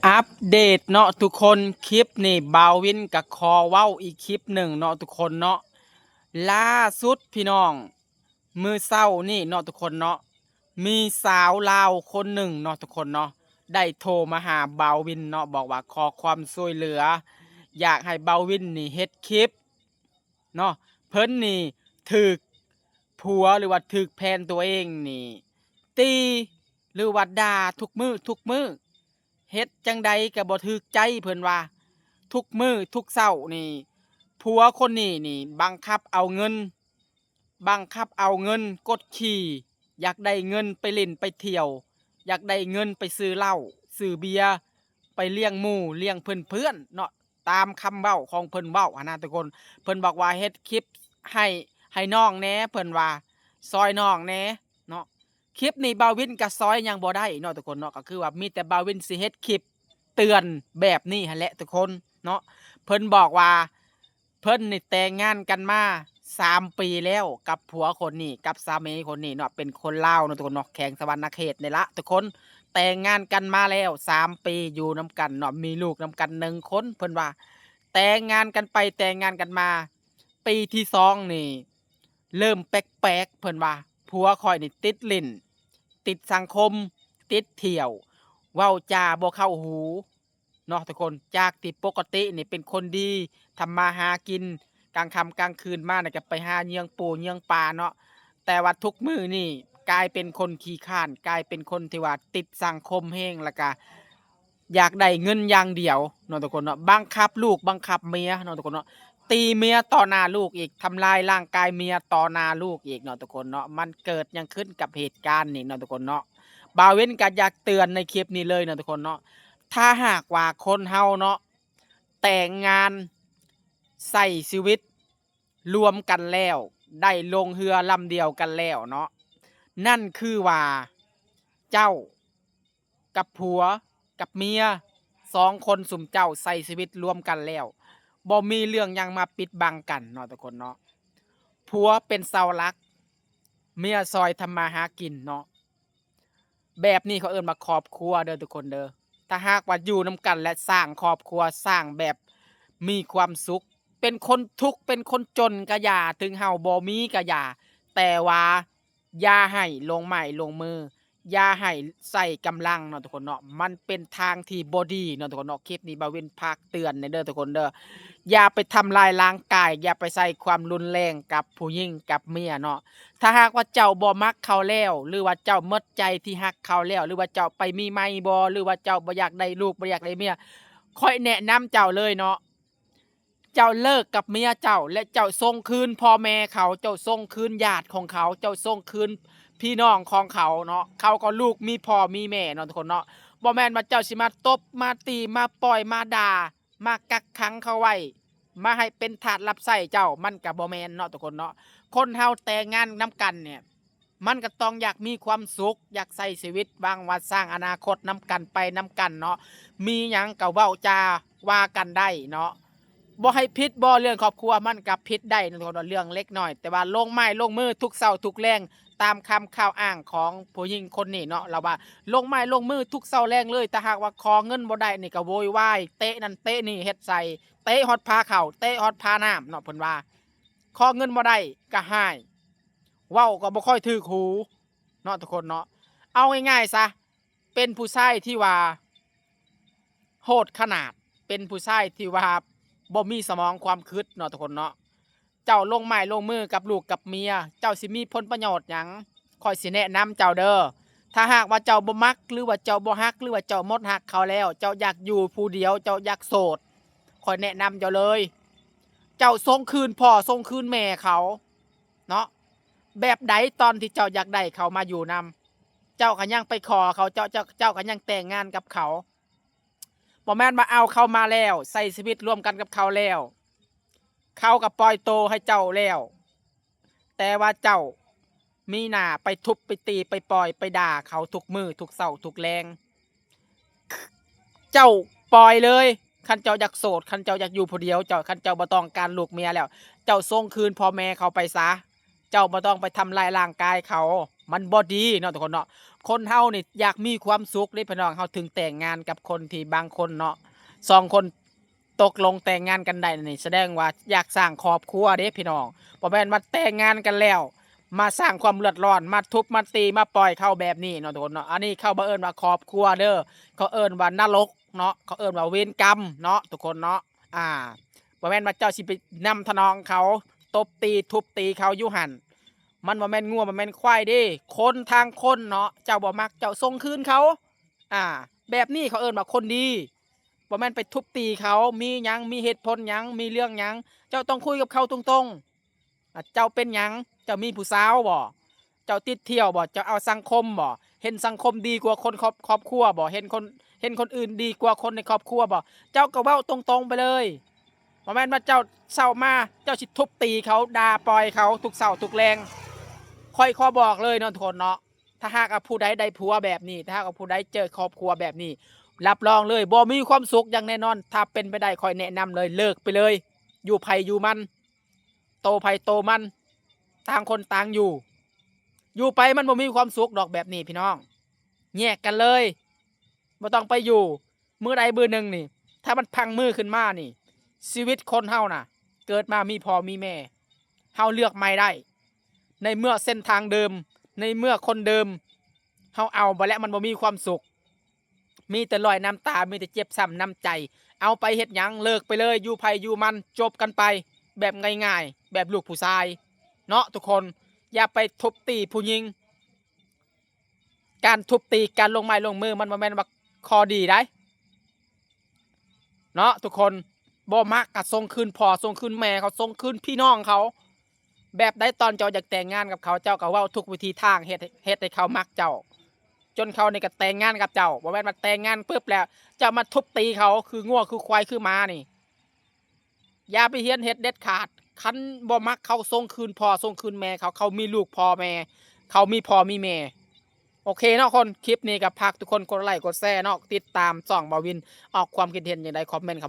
ອັບເດດເນາະທຸກຄົນ, ຄລິບນີ້ບ່າວວິນກໍຂໍເວົ້າອີກຄລິບໜຶ່ງເນາະທຸກຄົນເນາະ. ລ່າສຸດພີ່ນ້ອງ ມື້ເຊົ້ານີ້ເນາະທຸກຄົນເນາະ ມີສາວລາວຄົນໜຶ່ງເນາະທຸກຄົນເນາະ ໄດ້ໂທມາຫາບ່າວວິນເນາະ ບອກວ່າຂໍຄວາມຊ່ວຍເຫຼືອ ຢາກໃຫ້ບ່າວວິນນີ້ເຮັດຄລິບເນາະ. ເພິ່ນນີ້ຖືກຜົວ ຫຼືວ່າຖືກແຟນຕົວເອງນີ້ຕີ ຫຼືວ່າດ່າທຸກມື້ທຸກມື້ ເຮັດຈັ່ງໃດກໍບໍ່ຖືກໃຈເພິ່ນວ່າ. ທຸກມື້ທຸກເຊົ້ານີ້ ຜົວຄົນນີ້ນີ້ບັງຄັບເອົາເງິນ ບັງຄັບເອົາເງິນກົດຂີ່ ຢາກໄດ້ເງິນໄປຫຼິ້ນໄປທ່ຽວ ຢາກໄດ້ເງິນໄປຊື້ເຫຼົ້າຊື້ເບຍ ໄປລ້ຽງໝູ່ລ້ຽງເພື່ອນໆເນາະ. ຕາມຄຳເວົ້າຂອງເພິ່ນເວົ້າຫັ້ນນະທຸກຄົນ. ເພິ່ນບອກວ່າເຮັດຄລິບໃຫ້ ໃຫ້ນ້ອງແດ່ ເພິ່ນວ່າຊ່ອຍນ້ອງແດ່ເນາະ. ຄລິບນີ້ບ່າວວິນກໍຊ່ອຍຫຍັງບໍ່ໄດ້ເນາະທຸກຄົນເນາະ ກໍຄືວ່າມີແຕ່ບ່າວວິນຊິເຮັດຄລິບເຕືອນແບບນີ້ຫັ້ນແຫຼະທຸກຄົນເນາະ. ເພິ່ນບອກວ່າ ເພິ່ນນີ້ແຕ່ງງານກັນມາສາມປີແລ້ວກັບຜົວຄົນນີ້ ກັບສາມີຄົນນີ້ເນາະ ເປັນຄົນລາວເນາະທຸກຄົນເນາະ ແຂວງສະຫວັນນະເຂດນີ້ລະທຸກຄົນ. ແຕ່ງງານກັນມາແລ້ວສາມປີ ຢູ່ນຳກັນເນາະ ມີລູກນຳກັນໜຶ່ງຄົນ. ເພິ່ນວ່າແຕ່ງງານກັນໄປແຕ່ງງານກັນມາ ປີທີສອງນີ້ເລີ່ມແປກໆ ເພິ່ນວ່າ ຜົວຂ້ອຍນີ້ຕິດຫຼິ້ນ ຕິດສັງຄົມ ຕິດທ່ຽວ ເວົ້າຈາບໍ່ເຂົ້າຫູ ເນາະທຸກຄົນ. ຈາກທີ່ປົກກະຕິນີ້ເປັນຄົນດີ ທຳມາຫາກິນ ກາງຄ່ຳກາງຄືນມານີ້ກໍໄປຫາເຫຍື່ອງປູເຫຍື່ອງປາເນາະ ແຕ່ວ່າທຸກມື້ນີ້ກາຍເປັນຄົນຂີ້ຄ້ານ ກາຍເປັນຄົນທີ່ວ່າຕິດສັງຄົມແຮງ ແລ້ວກະຢາກໄດ້ເງິນຢ່າງດຽວເນາະທຸກຄົນເນາະ. ບັງຄັບລູກບັງຄັບເມຍເນາະທຸກຄົນເນາະ ຕີເມຍຕໍ່ໜ້າລູກອີກ ທຳລາຍຮ່າງກາຍເມຍຕໍ່ໜ້າລູກອີກເນາະທຸກຄົນເນາະ. ມັນເກີດຫຍັງຂຶ້ນກັບເຫດການນີ້ເນາະທຸກຄົນເນາະ. ບ່າວວິນກໍຢາກເຕືອນໃນຄລິບນີ້ເລີຍເນາະທຸກຄົນເນາະ ຖ້າຫາກວ່າຄົນເຮົາເນາະ ແຕ່ງງານໃຊ້ຊີວິດລວມກັນແລ້ວ ໄດ້ລົງເຮືອລຳດຽວກັນແລ້ວເນາະ ນັ້ນຄືວ່າເຈົ້າກັບຜົວກັບເມຍ ສອງຄົນຊຸມເຈົ້າໃຊ້ຊີວິດລວມກັນແລ້ວ ບໍ່ມີເລື່ອງຫຍັງມາປິດບັງກັນເນາະທຸກຄົນເນາະ. ຜົວເປັນເສົາຫຼັກ ເມຍຊ່ອຍທຳມາຫາກິນເນາະ. ແບບນີ້ເຂົາເອີ້ນວ່າຄອບຄົວເດີທຸກຄົນເດີ. ຖ້າຫາກວ່າຢູ່ນຳກັນ ແລະ ສ້າງຄອບຄົວ ສ້າງແບບມີຄວາມສຸກ ເປັນຄົນທຸກ ເປັນຄົນຈົນກະຢ່າ ເຖິງເຮົາບໍ່ມີກະຢ່າ ແຕ່ວ່າຢ່າໃຫ້ລົງໄມ້ລົງມື ຢ່າໃຫ້ໃຊ້ກຳລັງເນາະທຸກຄົນເນາະ ມັນເປັນທາງທີ່ບໍ່ດີເນາະທຸກຄົນເນາະ. ຄລິບນີ້ບ່າວວິນຝາກເຕືອນແດ່ເດີທຸກຄົນເດີ. ຢ່າໄປທຳລາຍຮ່າງກາຍ ຢ່າໄປໃຊ້ຄວາມຮຸນແຮງກັບຜູ້ຍິງກັບເມຍເນາະ. ຖ້າຫາກວ່າເຈົ້າບໍ່ມັກເຂົາແລ້ວ ຫຼືວ່າເຈົ້າໝົດໃຈທີ່ຮັກເຂົາແລ້ວ ຫຼືວ່າເຈົ້າໄປມີໃໝ່ບໍ່ ຫຼືວ່າເຈົ້າບໍ່ຢາກໄດ້ລູກ ບໍ່ຢາກໄດ້ເມຍ ຂ້ອຍແນະນຳເຈົ້າເລີຍເນາະ ເຈົ້າເລີກກັບເມຍເຈົ້າ ແລະ ເຈົ້າສົ່ງຄືນພໍ່ແມ່ເຂົາ ເຈົ້າສົ່ງຄືນຍາດຂອງເຂົາ ເຈົ້າສົ່ງຄືນພີ່ນ້ອງຂອງເຂົາເນາະ. ເຂົາກໍລູກມີພໍ່ມີແມ່ເນາະທຸກຄົນເນາະ. ບໍ່ແມ່ນວ່າເຈົ້າຊິມາຕົບມາຕີມາປ່ອຍມາດ່າ ມາກັກຂັງເຂົາໄວ້ ມາໃຫ້ເປັນທາດຮັບໃຊ້ເຈົ້າ ມັນກະບໍ່ແມ່ນເນາະທຸກຄົນເນາະ. ຄົນເຮົາແຕ່ງງານນຳກັນນີ້ ມັນກະຕ້ອງຢາກມີຄວາມສຸກ ຢາກໃຊ້ຊີວິດ ຫວັງວ່າສ້າງອະນາຄົດນຳກັນ ໄປນຳກັນເນາະ. ມີຫຍັງກະເວົ້າຈາວ່າກັນໄດ້ເນາະ ບໍ່ໃຫ້ຜິດບໍ່. ເລື່ອງຄອບຄົວມັນກະຜິດໄດ້ເນາະທຸກຄົນເນາະ ເລື່ອງເລັກນ້ອຍ ແຕ່ວ່າລົງໄມ້ລົງມືທຸກເຊົ້າທຸກແລງ ຕາມຄຳກ່າວອ້າງຂອງຜູ້ຍິງຄົນນີ້ເນາະ ລາວວ່າລົງໄມ້ລົງມືທຸກເຊົ້າແລງເລີຍ ຖ້າຫາກວ່າຂໍເງິນບໍ່ໄດ້ນີ້ກະໂວຍວາຍ ເຕະນັ້ນເຕະນີ້ ເຮັດໃສ່ ເຕະຮອດຝາເຂົ້າ ເຕະຮອດຝານ້ຳເນາະ ເພິ່ນວ່າ ຂໍເງິນບໍ່ໄດ້ກະຮ້າຍ ເວົ້າກໍບໍ່ຄ່ອຍຖືກຫູເນາະທຸກຄົນເນາະ. ເອົາງ່າຍໆຊະ ເປັນຜູ້ຊາຍທີ່ວ່າໂຫດຂະໜາດ ເປັນຜູ້ຊາຍທີ່ວ່າບໍ່ມີສະໝອງຄວາມຄິດເນາະທຸກຄົນເນາະ. ເຈົ້າລົງໄມ້ລົງມືກັບລູກກັບເມຍ ເຈົ້າຊິມີຜົນປະໂຫຍດຫຍັງ? ຂ້ອຍຊິແນະນຳເຈົ້າເດີ ຖ້າຫາກວ່າເຈົ້າບໍ່ມັກ ຫຼືວ່າເຈົ້າບໍ່ຮັກ ຫຼືວ່າເຈົ້າໝົດຮັກເຂົາແລ້ວ ເຈົ້າຢາກຢູ່ຜູ້ດຽວ ເຈົ້າຢາກໂສດ ຂ້ອຍແນະນຳເຈົ້າເລີຍ ເຈົ້າສົ່ງຄືນພໍ່ສົ່ງຄືນແມ່ເຂົາເນາະ. ແບບໃດຕອນທີ່ເຈົ້າຢາກໄດ້ເຂົາມາຢູ່ນຳ ເຈົ້າກະຍັງໄປຂໍເຂົາ ເຈົ້າ ເຈົ້າ ເຈົ້າກະຍັງແຕ່ງງານກັບເຂົາ ບໍ່ແມ່ນວ່າເອົາເຂົາມາແລ້ວ ໃຊ້ຊີວິດລວມກັນກັບເຂົາແລ້ວ ເຂົາກະປ່ອຍໂຕໃຫ້ເຈົ້າແລ້ວ ແຕ່ວ່າເຈົ້າມີໜ້າໄປທຸບໄປຕີໄປປ່ອຍໄປດ່າເຂົາທຸກມື້ທຸກເຊົ້າທຸກແລງ. ເຈົ້າປ່ອຍເລີຍ ຄັນເຈົ້າຢາກໂສດ ຄັນເຈົ້າຢາກຢູ່ຜູ້ດຽວ ເຈົ້າ ຄັນເຈົ້າບໍ່ຕ້ອງການລູກເມຍແລ້ວ ເຈົ້າສົ່ງຄືນພໍ່ແມ່ເຂົາໄປຊະ ເຈົ້າບໍ່ຕ້ອງໄປທຳລາຍຮ່າງກາຍເຂົາ. ມັນບໍ່ດີເນາະທຸກຄົນເນາະ. ຄົນເຮົານີ້ຢາກມີຄວາມສຸກເດ້ພີ່ນ້ອງ, ເຮົາເຖິງແຕ່ງງານກັບຄົນທີ່ບາງຄົນເນາະ ສອງຄົນຕົກລົງແຕ່ງງານກັນໄດ້ນີ້ ສະແດງວ່າຢາກສ້າງຄອບຄົວເດ້ພີ່ນ້ອງ. ບໍ່ແມ່ນວ່າແຕ່ງງານກັນແລ້ວມາສ້າງຄວາມເດືອດຮ້ອນ ມາທຸບມາຕີມາຕ່ອຍເຂົາແບບນີ້ເນາະທຸກຄົນເນາະ. ອັນນີ້ເຂົາບໍ່ເອີ້ນວ່າຄອບຄົວເດີ ເຂົາເອີ້ນວ່ານະລົກເນາະ ເຂົາເອີ້ນວ່າເວນກຳເນາະທຸກຄົນເນາະ. ອ່າ ບໍ່ແມ່ນວ່າເຈົ້າຊິໄປນຳທະນອງເຂົາ ຕົບຕີທຸບຕີເຂົາຢູ່ຫັ້ນ. ມັນບໍ່ແມ່ນງົວບໍ່ແມ່ນຄວາຍເດ້ ຄົນທາງຄົນເນາະ ເຈົ້າບໍ່ມັກເຈົ້າສົ່ງຄືນເຂົາ. ອ່າ ແບບນີ້ເຂົາເອີ້ນວ່າຄົນດີ ບໍ່ແມ່ນໄປທຸບຕີເຂົາ. ມີຫຍັງ ມີເຫດຜົນຫຍັງ ມີເລື່ອງຫຍັງ ເຈົ້າຕ້ອງຄຸຍກັບເຂົາຕົງໆ. ອ່າ ເຈົ້າເປັນຫຍັງ? ເຈົ້າມີຜູ້ສາວບໍ່? ເຈົ້າຕິດທ່ຽວບໍ່? ເຈົ້າເອົາສັງຄົມບໍ່? ເຫັນສັງຄົມດີກວ່າຄົນຄອບ ຄອບຄົວບໍ່? ເຫັນຄົນ ເຫັນຄົນອື່ນດີກວ່າຄົນໃນຄອບຄົວບໍ່? ເຈົ້າກໍເວົ້າຕົງໆໄປເລີຍ. ບໍ່ແມ່ນວ່າເຈົ້າເຊົ້າມາ ເຈົ້າຊິທຸບຕີເຂົາ ດ່າປ່ອຍເຂົາທຸກເຊົ້າທຸກແລງ. ຂ້ອຍຂໍບອກເລີຍເນາະທຸກຄົນເນາະ, ຖ້າຫາກວ່າຜູ້ໃດໄດ້ຜົວແບບນີ້ ຖ້າຫາກວ່າຜູ້ໃດເຈີຄອບຄົວແບບນີ້ ຮັບຮອງເລີຍ ບໍ່ມີຄວາມສຸກຢ່າງແນ່ນອນ. ຖ້າເປັນໄປໄດ້ ຂ້ອຍແນະນຳເລີຍ ເລີກໄປເລີຍ. ຢູ່ໃຜຢູ່ມັນ ໂຕໃຜໂຕມັນ ຕ່າງຄົນຕ່າງຢູ່. ຢູ່ໄປມັນບໍ່ມີຄວາມສຸກດອກແບບນີ້ພີ່ນ້ອງ, ແຍກກັນເລີຍ ບໍ່ຕ້ອງໄປຢູ່. ມື້ໃດມື້ໜຶ່ງນີ້ ຖ້າມັນພັງມືຂຶ້ນມານີ້ ຊີວິດຄົນເຮົານະ ເກີດມາມີພໍ່ມີແມ່ ເຮົາເລືອກໃໝ່ໄດ້. ໃນເມື່ອເສັ້ນທາງເດີມ ໃນເມື່ອຄົນເດີມ ເຮົາເອົາໄປແລ້ວ ມັນບໍ່ມີຄວາມສຸກ ມີແຕ່ລອຍນ້ຳຕາ ມີແຕ່ເຈັບຊ້ຳນ້ຳໃຈ. ເອົາໄປເຮັດຫຍັງ? ເລີກໄປເລີຍ ຢູ່ໃຜຢູ່ມັນ ຈົບກັນໄປແບບງ່າຍໆ ແບບລູກຜູ້ຊາຍເນາະທຸກຄົນ. ຢ່າໄປທຸບຕີຜູ້ຍິງ. ການທຸບຕີ ການລົງໄມ້ລົງມື ມັນບໍ່ແມ່ນວ່າຂໍ້ດີໃດເນາະທຸກຄົນ. ບໍ່ມັກກໍສົ່ງຄືນພໍ່ ສົ່ງຄືນແມ່ເຂົາ ສົ່ງຄືນພີ່ນ້ອງເຂົາ. ແບບໃດ? ຕອນເຈົ້າຢາກແຕ່ງງານກັບເຂົາ ເຈົ້າກໍເວົ້າທຸກວິທີທາງ ເຮັດ ເຮັດໃຫ້ເຂົາມັກເຈົ້າ ຈົນເຂົານີ້ກໍແຕ່ງງານກັບເຈົ້າ. ບໍ່ແມ່ນວ່າແຕ່ງງານປຶບແລ້ວ ເຈົ້າມາທຸບຕີເຂົາຄືງົວຄືຄວາຍຄືໝານີ້. ຢ່າໄປຮຽນເຮັດເດັດຂາດ. ຄັນບໍ່ມັກເຂົາ ສົ່ງຄືນພໍ່ ສົ່ງຄືນແມ່ເຂົາ. ເຂົາມີລູກພໍ່ແມ່ ເຂົາມີພໍ່ມີແມ່. ໂອເຄເນາະຄົນ, ຄລິບນີ້ກໍຝາກທຸກຄົນກົດໄລກົດແຊເນາະ, ຕິດຕາມຊ່ອງບ່າວວິນ. ອອກຄວາມຄິດເຫັນຈັ່ງໃດ ຄອມເມັນເຂົ້າມາ.